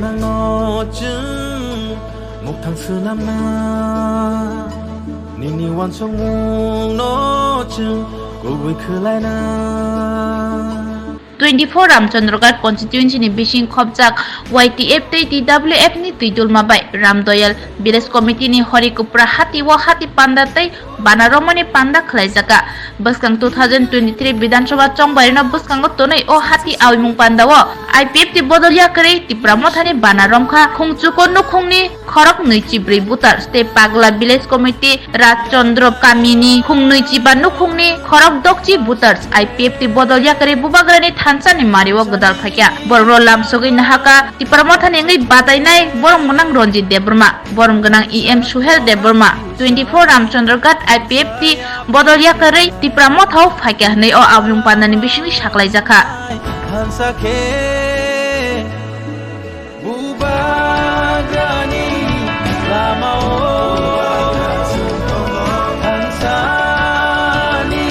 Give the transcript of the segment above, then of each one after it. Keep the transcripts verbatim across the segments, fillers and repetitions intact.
Nangno chwng mukthang swnamna, nini uansukmungno chwng kubui khwlaina. Twenty-four Ramchandraghat constituency ni bising khopjak Y T F tei T W F ni twidulma bai Ramdoyal Village Committee ni Horikupra hati o hati panda tei bana romani panda khwlaijakha. Bwskang two thousand twenty-three Bidhan Sabha chongbairino bwskango tonwi o hati awimung pandao I P F T bodol yakarwi Tipra Mothani bana romkha. Khungchuko nukhungni khorok nwichi bwrwi voters tei Pagla Village Committee Rajchandra kamini khungnwichi ba nukhungni khorok dokchi voters I P F T bodol yakarwi Bubagrani thansani mario gwdal phaikha. Borokno lamsogwi nahaka Tipra Mothani wngwi batainai borom gwnang Ranjit Debbarma, borom gwnang E M Suhel Debbarma. Twenty-four Ramchandraghat I P F T bodol yakarwi Tipra Mothao phaikha hwnwi o awimung pandani bisingtwi saklaijakha. Hansa khe Bubagrani lamao, hansani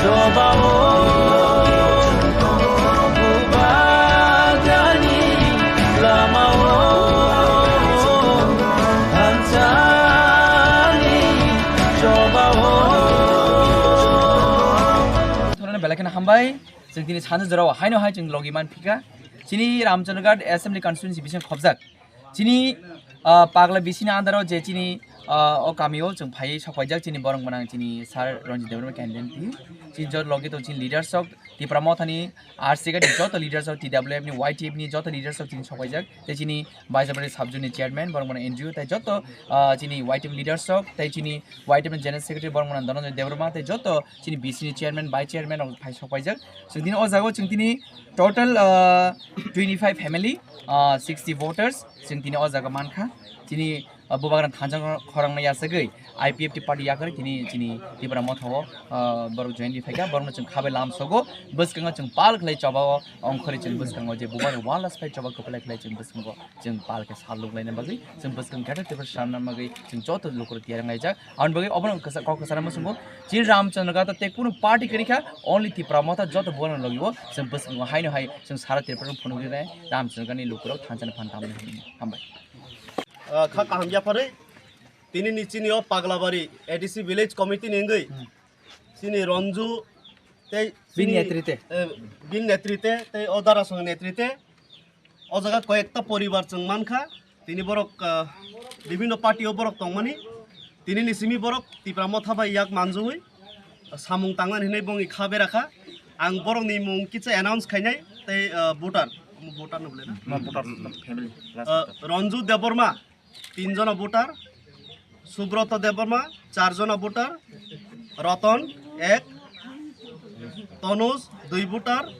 jobao, Bubagrani lamao, hansani jobao. Belai kheno hambai. Chwng tini sanjak jorao haino hai chwng logi man phika. Chini Ramchandraghat Assembly Constituency bising khopjak. Chini, ah, Pagla bisini andaro je chini, ah, o kamio chwng phai sokpaijak chini borok gwnang chini Sir Ranjit Debbarma candidate. Chini jot logi to chini leaders rok Tipra Mothani R C K ni joto leaders rok T W F ni Y T F ni joto leaders rok chini sokpaijak. Tei chini Baisabari Sabjuni chairman borok gwnang N G O tei joto, ah, chini Y T F leaders rok tei chini Y T F ni general secretary borok gwnang Dhananjay Debbarma tei joto chini B C ni chairman, vice chairman rok phai sokpaijak. Chwng tini o jaga o chwng tini total, ah, twenty five family, ah, sixty voters chwng tini o jaga mankha. Chini, ah, Bubagrani thansa khorang no yasagwi I P F T party yakarwi tini chini Tipra Motha o, ah, borok join di phaikha. Borok no chwng khabai lamsogo, bwskango chwng pal khlai choba o ongkhorwi chwng bwskango je Bubagrani one last fight choba kwplai khlai chwng bwskango. Chwng pal khe sal luk laina bagwi, chwng bwskang Greater Tripura swnamna bagwi, chwng joto lukurok tiyar wng laijak. Aboni bagwi obono kok kwcharo muchungo, chini Ramchandra Ghat tei kunu party kwrwi kha, only Tipra Motha joto borokno logi o, chwng bwskango haino hai, chwng sara Tripura phunugwi nai Ramchandra Ghat ni lukurok thansa ni phan tamni hwnwi. Hambai. Ah, kha kaham yapharwi, tini ni chini o Paglabari A D C Village Committee ni wngwi, chini Ranju tei bini chini, netrite. Eh, bini netrite tei o Darasong netrite. O jaga koyekta poribar chwng mankha, tini borok, ah, bibhinno party o borok tongmani, tini ni simi borok Tipra Motha bai yak manjui samung tangnani hinwi bongni kha berakha. Ang borokni mung kisa announce khainai tei, ah, voter, voter no bole na? No, voter family, last Ah, voter. Ranju Debbarma, tin jona voter, Subroto Debbarma, char jona voter, Ratan, ek, Tanuj, dui voter,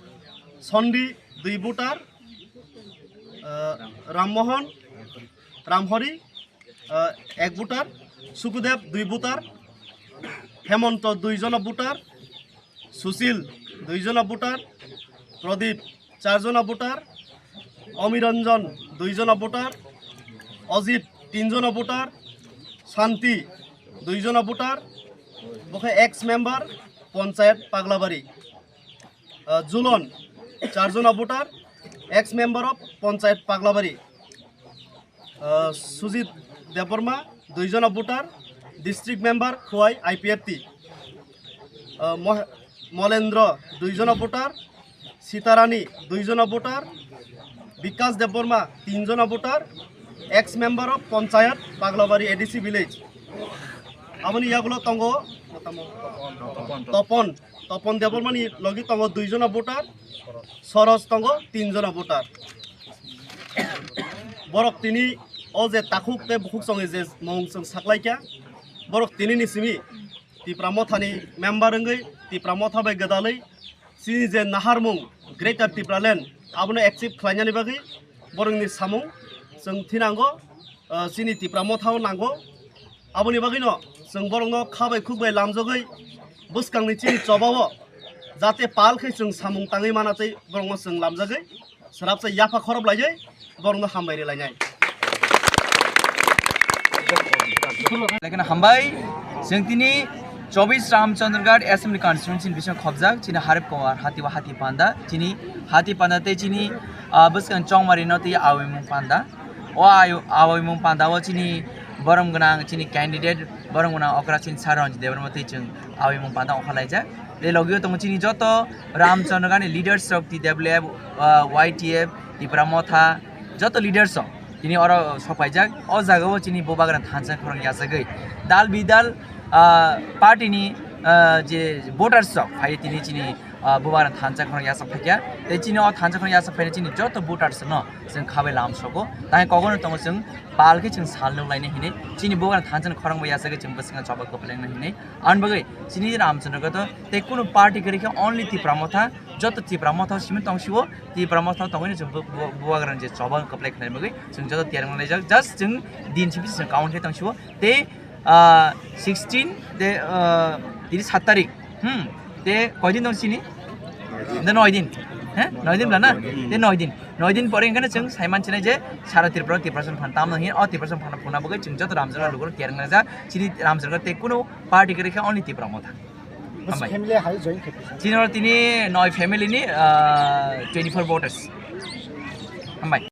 Sandi, dui voter, ah, Rammohon, Ramhori, ah, ek voter, Sukudev, dui voter, Hemonto, dui jona voter, Sushil, dui jona voter, Pradip, char jona voter, Amiranjan, dui jona voter, Ajit, tin jona voter, Shanti, dui jona voter, bo khe ex member Panchayat Paglabari, ah, Julon, char jona voter, ex member of Panchayat Paglabari. Ah, Sujit Debbarma, dui jona voter, district member, Khowai I P F T. Ah, Moh-, Molendra, dui jona voter, Sitarani, dui jona voter, Bikash Debbarma, tin jona voter, ex member of Panchayat, Paglabari A D C village. Aboni yagulo tongo Topon. Topon Debbarmani logi tongo dui jona voter, Soros tongo tin jona voter. Borok tini o je takhuk tei bukhuk songwi je mung chwng saklaikha, borok tini ni simi Tipra Mothani member wngwi Tipra Motha bai gwdalwi chini je naharmung Greater Tipraland abono achieve khlainani bagwi borokni samung chwng thinango, ah, chini Tipra Mothao nango. Aboni bagwino chwng borokno kha bai khuk bai lamjagwi bwskangni chini chobao jate pal khe chwng samung tangwi mana tei borokno chwng lamjagwi srapsa yapha khorop laijai borokno hambai rwlainai. Lekha hambai, chwng tini Chobis Ramchandragarh Assembly Constituency ni bising khobjak chini Harip Kumar Hati wa Hati Panda, chini Hati Panda tei chini, ah, bwskang Chongmari no tei Awimung Panda. O ayu-, Awimung Panda o chini borom gwnang chini candidate, borom gwnang okra chini Sir Ranjit Debbarma tei chwng Awimung Panda okhalaijak. Tei logio tongo chini joto Ramchandragarh ni leaders rok, T W F, ah, Y T F, Tipra Motha, joto leaders rok. Tini oro sokpaijak, o jagao chini bubagrani thansa khorang yachagwi. Dal bidal, ah, party ni, ah, je voters rok phai tini chini, ah, bubagrani thansa khorang yachak phaikya. Tei chini o thansa khorang yachak phaina chini joto voters no chwng khabai lam sogo. Tai kogono tongo chwng pal khe chwng sal nuk laina hinwi. Chini bubagrani thansa khorang bai yachagwi chwng bwskango choba kwplengna hinwi. Ani bagwi chini Ramchandragarh tei kunu party kwrwi khe only Tipra Motha, joto Tipra Motha simi tong sio, Tipra Motha tongwi chwng bu-, bu-, bubagrani je choba kwplai khnai bagwi chwng joto tiyar wng laijak, just chwng din sibi chwng count khe tong sio, tei, ah, sixteen, tei, ah, tini sat tarik, hmm, tei koidin tong sini? De noi din, he? Noi din bla na? De noi din. Noi din pore wngkhe chwng saiman chinai je sara Tripura, Tripura chwng phan tamno hin, o Tripura chwng phan phuna bagwi chwng joto Ramchandragarh lukurok tiyar wng laijak, chini Ramchandragarh tei kunu party kwrwi khe only Tipra Motha. Hambai. Family hai join khe pisa. Chini oro tini noi family ni, ah, twenty-four voters. Hambai.